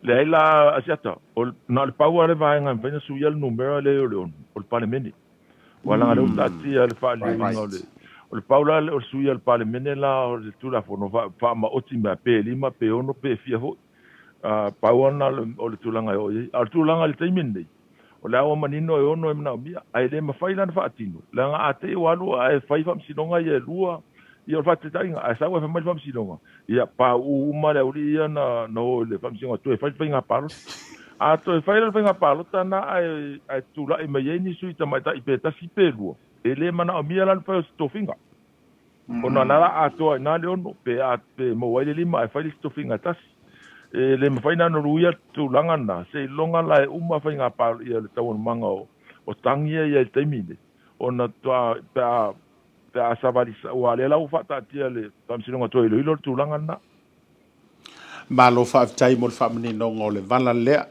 Leai la Asiata, o, na o le pau lava le vaega e mafai ona suia le numera lea o le 6, o le Palemene. Aua leaga o lea ua taatia le faaliliuina o le, o le pau la o le suia o le Palemene la o le Tulafono faamaoti mai pe 5 pe 6 pe fia foi. Pau lava lena o le tulaga e oo i ai. A o le tulaga i le taimi lenei, o lea ua manino e 6 e manaomia, ae le mafai la ona faatino, leaga a te i ua alu ae fai faamasinoga ia e lua, ia o le faataitaiga, ae sau ae fai mai le faamasinoga, ia pauu uma le aualii ia na na o i le faamasinoga toe fai le faiga palota. A toe fai la le faiga palota lena ae ae tulai mai ai ni sui tamaitai pe tasi pe lua, e le manaomia la le fai o se tofiga. Ona o la la atoa i ina le 6 pe a pe maua ai le 5 ae fai le isi tofiga e tasi. E le mafai la ona luia le tulaga lena, seiloga la e uma faiga palota ia le taualumaga o o tagi ia i le taimi lenei ona faatoa pe a pe a savali aua o lea la ua faataatia e le Faamasinoga toe iloilo le tulaga lena.
Malo faafetai mo le faamaninoga o le vala lea.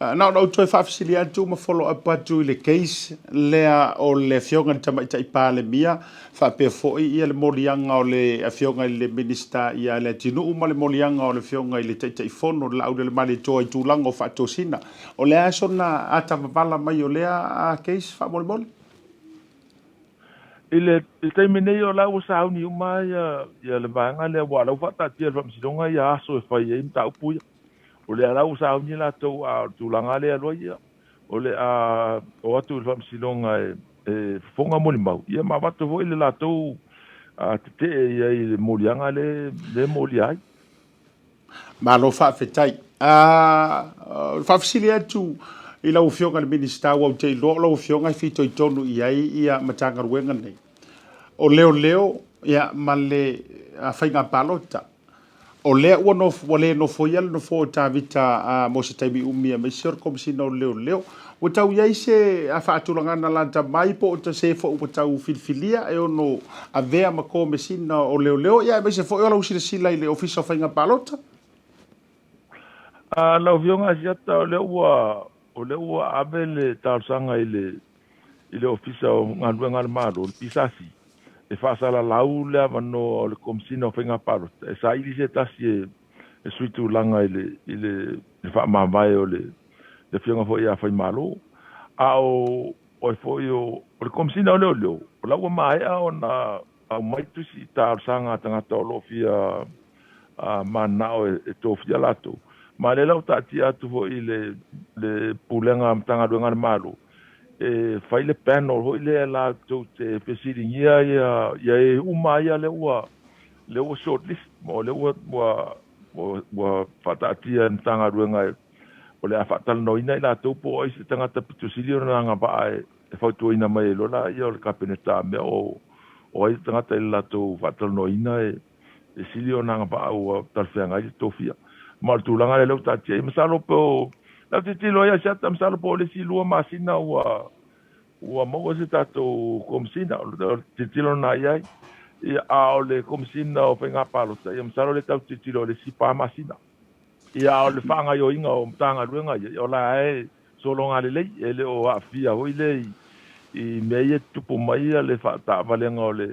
Na ona ou toe faafesili atu ma follow up atu i le case lea o le Afioga i le Tamaitai Palemia faapea foi ia le moliaga o le Afioga i le Minisita ia Leatinuu ma le moliaga o le Afioga i le Taitaifono le Laaulialemalietoa i tulaga o faatosina. O le a sona atavavala mai o lea case faamolemole?
I le taimi nei o la ua sauni uma ia ia le vaega lea aua o la ua faataatia e le Faamasinoga ia aso e fai ai mataupu ia. O lea la ua sauni latou a o le tulaga lea e alu ai ia o le a o atu i le Faamasinoga e e fofoga molimau ia ma avatu foi le latou tetee i ai i le moliaga lea e molia ai.
Malo faafetai. Faafesili atu i lau Afioga i le Minisita, aua ou te iloa o lau Afioga e fitoitonu i ai ia Matagaluega nei, o Leoleo ia, ma le Faiga Palota. O lea ua, nofo, ua le nofoia le nofoa o Tavita mo se taimi umi aemaise o le Komesina o Leoleo. Ua tau i ai se faatulagaga lata mai po o se foi ua tau filifilia e ono avea ma Komesina o Leoleo, ia aemaise foi o lau silasila i le Ofisa o Faiga Palota?
Lau Afioga Asiata, o lea ua, o lea ua ave le talosaga i le, i le Ofisa o Galuega a le Malo, le PSC, e faasalalau le avanoa o le Komesina o Faiga Palota e saili se tasi e, e suitulaga i le, i le, le faamavae o le, le Afioga foi ia Faimalo. A o oe foi o, o le Komesina o Leoleo, o la ua maea ona aumai tusi talosaga a tagata o lo o fia mananao e tofia latou. Ma lea la ua taatia atu foi i le, le Pulega a Matagaluega a le Malo e fai le panel foi lea latou te fesiligia ia, ia e uma ia lea ua, lea ua shortlist, ma o lea ua, ua, ua, ua faataatia e le Matagaluega o le a faatalanoaina i latou po o ai se tagata pito sili ona agavaa e fautuaina mai ai loa laia o le Kapeneta a mea o o ai le tagata i le latou faatalanoaina e sili ona agavaa ua talafeagai le tofia. Ma o le tulaga lea lea ua taatia ai. Masalo po o le a tilotilo ai Asiata, masalo po o le isi 2 masina ua ua maua se tatou Komesina, o le tilotilo lena i ai. Ia, a o le Komesina o Faiga Palota, ia masalo lea tatou te tilotilo i le isi 4 masina. Ia, a o le faagaoioiga o Matagaluega ia, o la e sologa lelei, e le o aafia foi le i mea ia e tutupu mai le faataavalega o le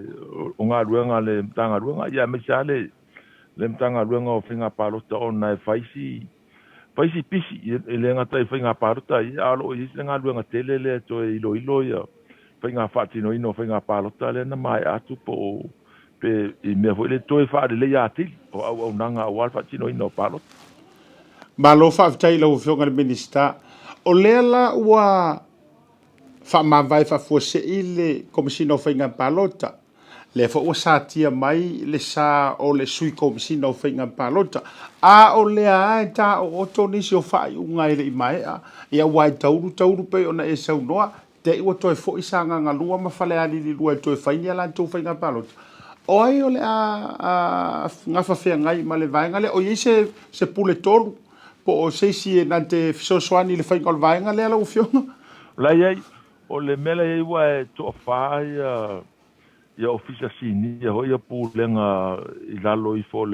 o galuega a le Matagaluega, ia aemaise lava le le Matagaluega o Faiga Palota ona e fai si fai si pisi, e le gata i faiga palota ia, a o lo o i ai se galuega tele lea e toe iloilo ia faiga faatinoina o faiga palota lea na maea atu po o pe i mea foi lea toe faaleleia atili o auaunaga aua le faatinoina o palota.
Malo faafetai i lau Afioga i le Minisita. O lea la ua faamavae faafuasei le Komesina o Faiga Palota, lea foi ua satia mai le sa o le Sui Komesina o Faiga Palota, a o lea lava e taooto nisi o faaiuga e le i maea, ia aua e taulu taulu pei ona e saunoa, te i ua toe foi Sagaga 2 ma Falealili 2 e toe fai ni a latou faiga palota. O ai o le a gafa feagai ma le vaega lea? O i ai se pule tolu po o se isi e na te fesoasoani i le faiga o le vaega lea lau Afioga?
O la e i ai. O le mea la e i ai ua e toafa ia Ofisa Sinia foi ia Pulega i lalo ifo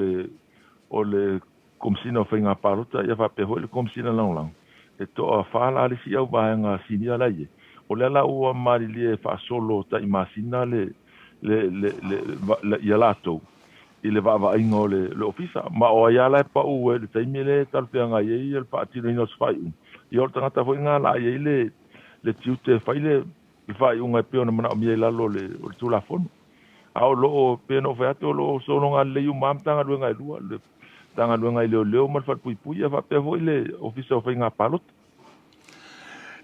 o le Komesina o Faiga Palota ia faapea foi le Komesina Lagolago, e toafa la le isi au vaega sinia la i ai. O lea la ua malilie e faasolo tai masina le le le le ia latou i le vaavaaiga o le le ofisa. Ma o ai lava la e pau i le taimi lea e talafeagai ai le faatinoina o se faaiuga, ia o le tagata foi lena la i ai le le tiute e fai le le faaiuga e pei ona manaomia i lalo o le o le Tulafono. A o lo o, pei ona ou fai atu, o lo o sologa lelei uma lava Matagaluega e lua, le Matagaluega i Leoleo ma le Falepuipui, ia faapea foi le Ofisa o Faiga Palota.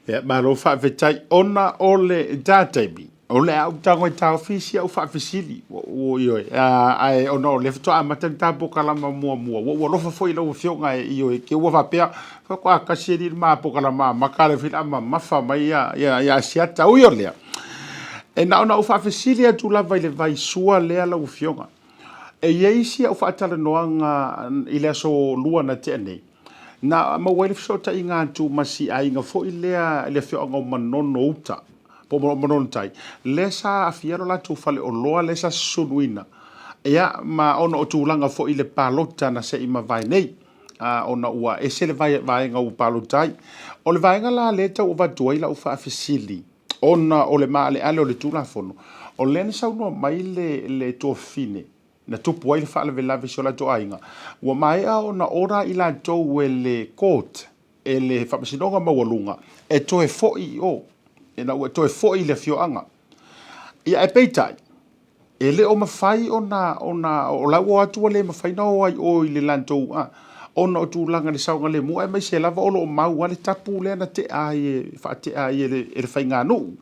Ia, malo faafetai. Ona o le ta taimi, o le a ou tago e taofi si au faafesili. Ioe, ae ona o lea faatoa amata le ta polokalama muamua, ua ou alofa foi i lau Afioga e ioe, ke ua faapea, faatoa tasi alii le ma polokalama amata, lea foi o le a mamafa mai ia Asiata. Ui o lea, e na ona ou faafesili atu lava i le vaisua lea lau Afioga. E i ai si au faatalanoaga i le aso Lua na tea nei, na maua ai le fesootaiga atu ma si aiga foi lea i le afioaga o Manono Uta, po o Manono Tai, lea sa aafia lo latou faleoloa lea sa susunuina, ia, ma ona o tulaga foi i le palota na se i mavae nei, ona ua ese le vaega ua palota ai. O le vaega la lea e tau avatu ai lau faafesili, ona o le maaleale o le Tulafono, o lea na saunoa mai le, le tuafafine na tupu ai le faalavelave i si o latou aiga, ua maea ona ora i latou e le court, e le Faamasinoga Maualuga, e toe foi i o, ina ua toe foi i le afioaga. Ia, ae peitai, E le o mafai ona, ona, o la ua o atu ua le mafai ona o ai o i le latou, a, ona o tulaga i le saogalemu, aemaise lava o lo o mau lava le tapu lea na tea ai e, faatea ai e le, e le faiganuu.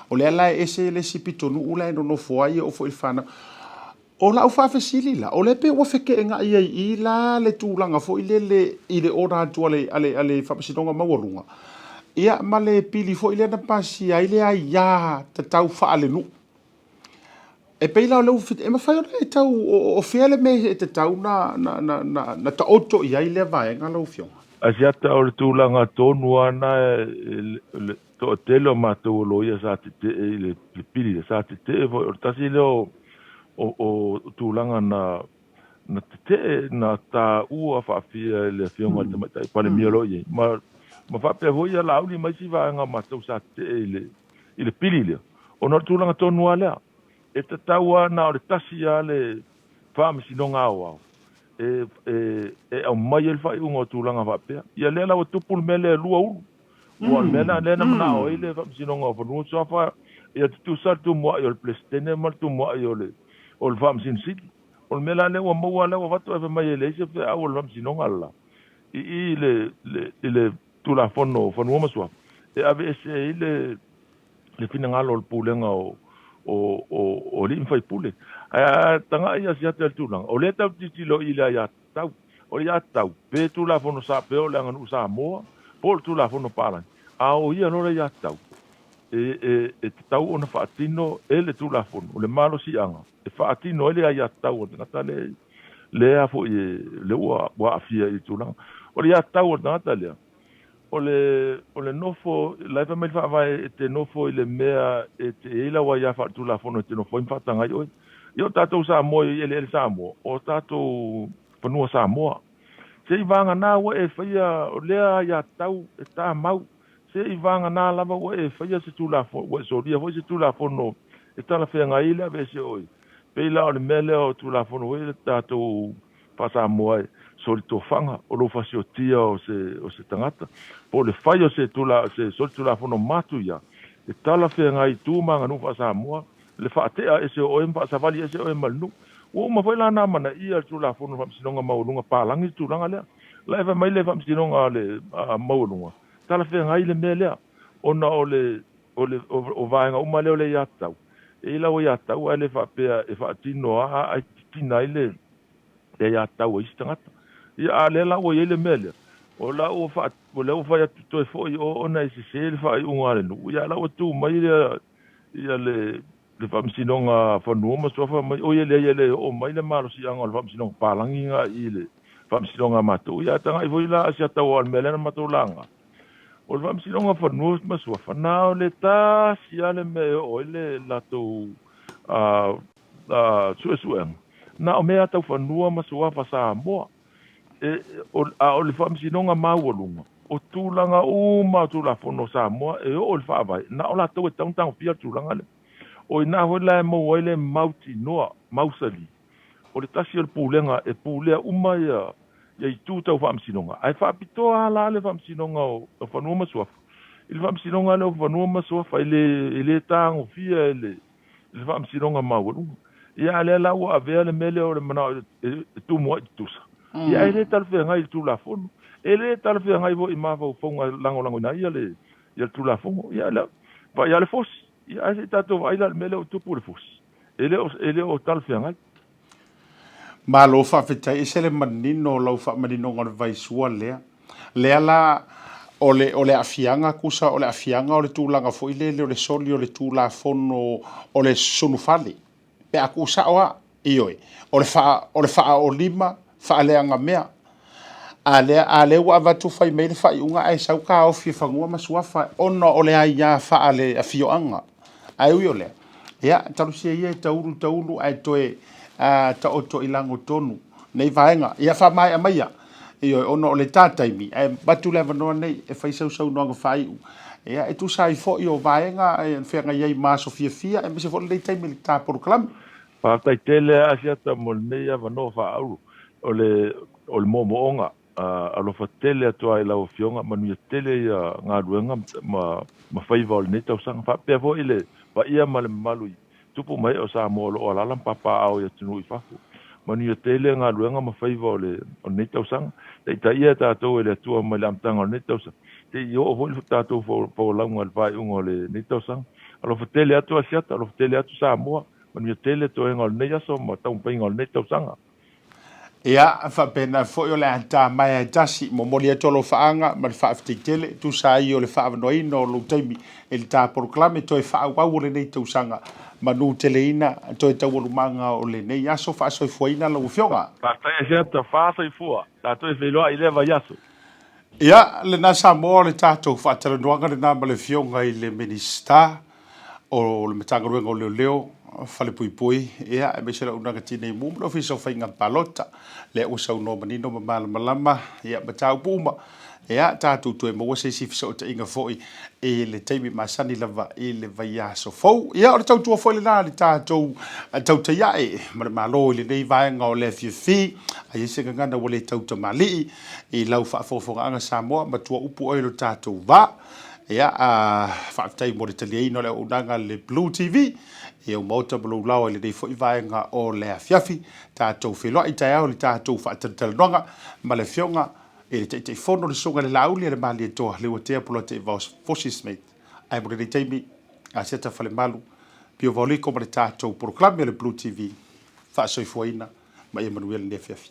O lea la e ese le isi pitonuu la e nonofo ai e oo foi i le fanau. O lau faafesili la, o lea pei ua feteenai ai i i la le tulaga foi lele i le order atu a le, a le, a le Faamasinoga Maualuga, ia ma le pili foi lea na pasia ai le aia tatau faalenuu. E pei la o lea ua e mafai ona e tau o fea le mea e tatau na taoto i ai lea vaega lau Afioga?
Asiata, o le tulaga tonu lava lena, le toatele o matou o loia sa tetee i le pili lea, sa tetee foi, o le tasi lea o tulaga na tetee, na taua faafia e le Afioga i le Tamaitai Palemia o lo o i ai, ma faapea foi ia Laauli ma isi vaega o matou sa tetee i le pili lea, ona o le tulaga tonu lava lea, e tatau lava na o le tasi lava le Faamasinoga Aoao e aumai ai le faaiuga o tulaga faapea. Ia lea la ua tupu le mea lea e lua ulu. Aua o le mea lena lea na manao ai le Faamasinoga o Fanua ma Suafa ia tutusa le tumuai o le Peresetene ma le tumuai o le Faamasino Sili. O le mea la lea ua maua lea ua avatu ae fai mai e leai se feau a le Faamasinoga le la i i i le Tulafono o Fanua ma Suafa e aveese ai le le finagalo o le pulega o o alii ma faipule. Ae a tagai Asiata i le tulaga, o lea tatou te tilotilo i le aiatatau. O le aiatatau, pe Tulafono sa, pe o le aganuu Samoa, po o le Tulafono Palagi, a o ia loa le aiatatau, e tatau ona faatino e le Tulafono le malosiaga e faatino ai le aiatatau a le tagata lea foi lea ua aafia i le tulaga. O le aiatatau a le tagata lea, o le, o le nofo, la e fai mai le Faavae e te nofo i le mea e te i ai lau aia faaletulafono e te nofo ai ma faataga ai oe. Ia o tatou Samoa i eleele Samoa, o tatou fanua Samoa. Se i vagana ua e faia o lea aiatatau e tamau. Seiavagana lava ua e faia se Tulafono, ua e solia foi se Tulafono e talafeagai ai le aveese o oe. E pei la o le mea lea o Tulafono foi lea tatou faa-Samoa e solitofaga o lou fasiotia o se o se tagata, po o le fai o se tula se solitulafono matuia e talafeagai i tu ma aganuu faa-Samoa le faatea ese o oe ma faasavali ese oe ma le nuu. Ua uma foi la ona amanaia le Tulafono o Faamasinoga Maualuga palagi le tulaga lea. La e fai mai le Faamasinoga Maualuga, talafeagai le mea lea ona o le o le o vaega uma lea o le aiatatau. E i ai lau aiatatau ae le faapea e faatino a ae titina ai le le aiatatau a isi tagata. Ia a o lea la ua i ai le mea lea, o la ua faa o lea ua fai atu toe foi i o ona e sese le faaiuga a le nuu, ia a o la ua tu mai ia ia le le Faamasinoga Fanua ma Suafa mai, oi e leai e le oo mai le malosiaga o le Faamasinoga Palagi na i le Faamasinoga a matou. Ia a tagai foi la Asiata aua o le mea lea na matou laga, o le Faamasinoga Fanua ma Suafa, na o le tasi lava le mea e oo ai le latou suesuega, na o mea tau fanua ma suafa Samoa. E, o, a o le Faamasinoga Maualuga, o tulaga uma o Tulafono o Samoa e oo i le Faavae, na o latou e tatau ona tagofia le tulaga lea. O i ina foi la e maua ai le mautinoa, mausali, o le tasi o le Pulega e pulea uma ia, ia itu tau faamasinoga. Ae faapitoa lava la le Faamasinoga o, o Fanua ma Suafa i le Faamasinoga lea o Fanua ma Suafa e le, e le tagofia e le, i le Faamasinoga Maualuga. Ia, a lea la ua avea le mea lea o le manao e tumu ai tutusa. Ia, ae le talafeagai i le Tulafono. E le talafeagai foi i mafaufauga e lagolagoina ai le ia le Tulafono. Ia, la, vaai lava le fosi. Ia, ae se i tatou vaai la i le mea lea ua tupu i le fosi. E le o, e le o talafeagai.
Malo faafetai, ese le manino o lau faamaninoga o le vaisua lea. Lea la, o le, o le aafiaga, tusa o le aafiaga o le tulaga foi lele o le soli o le Tulafono o le Sunufale, pe a tuusao lava, ioe, o le faa, o le faaolima faaleagamea. A lea, a lea ua avatu fai mai le faaiuga ae sau taofi e fanua ma suafa ona o le aia faale-afioaga. Ae ui o lea, ia, talosia ia e taulu taulu ae toe taoto i lagotonu nei vaega. Ia faamaea maia, ioe, ona o le ta taimi, ae avatu le avanoa nei e fai sau saunoaga faaiu. Ia, e tusa ai foi o vaega e feagai ai ma aso fiafia, aemaise foi lenei taimi i le ta polokalame.
Faafetai tele Asiata mo lenei avanoa faaauro o le o le moomooga. Alofa tele atu lava i lau Afioga, manuia tele ia galuega ma ma faiva o lenei tausaga. Faapea foi le paia ma le mamalu i tupu ma ee o Samoa o lo o alaala ma papaaao i atunuu i fafo. Manuia tele galuega ma faiva o le o lenei tausaga. Taitaia e tatou e le Atua mai le amataga o lenei tausaga, se i oo foi le tatou folauga i le faaiuga o lenei tausaga. Alofa tele atu Asiata, alofa tele atu Samoa, manuia tele toega o lenei aso ma taumafaiga o lenei tausaga.
Ia, faapena foi o le a ta mai ai tasi, momoli atu alofaaga ma le faafetai tele, tusa ai o le faaavanoaina o lou taimi i le ta polokalame toe faaauau o lenei tausaga, manuteleina toe taualumaga o lenei aso faasoifuaina lau Afioga.
Faafetai Asiata, faasoifua, tatou e feiloai i lea vaiaso.
Ia, lena Samoa o le tatou faatalanoaga lena ma le Afioga i le Minisita o le Matagaluega o Leoleo, Falepuipui, ia, aemaise le auaunaga Tinei Mu ma le Ofisa o Faiga Palota. Lea ua saunoa manino ma malamalama, ia, mataupu uma. Ia, tatou toe maua se isi fesootaiga foi i le taimi masani lava i le vaiaso fou. Ia, o le tautua foi lena a le tatou tautai ae ma le Malo i lenei vaega o le afiafi. A i ai se gagana ua le tautamalii i lau faafogafogaaga Samoa, matua upu oe i lo tatou va. Ia, a faafetai mo le taliaina o le auaunaga a le Blue TV i ou maota ma lou laoa i lenei foi vaega o le afiafi. Tatou feiloai taeao i le tatou faatalatalanoaga ma le Afioga i le Taitaifono le Susuga i le Laauli a le Malietoa Leuatea Polataivao Fosi Smith. Ae mo lenei taimi, Asiata Falemalu, Pio Vaoliko ma le tatou polokalame o le Blue TV, faasoifuaina ma ia manuia lenei afiafi.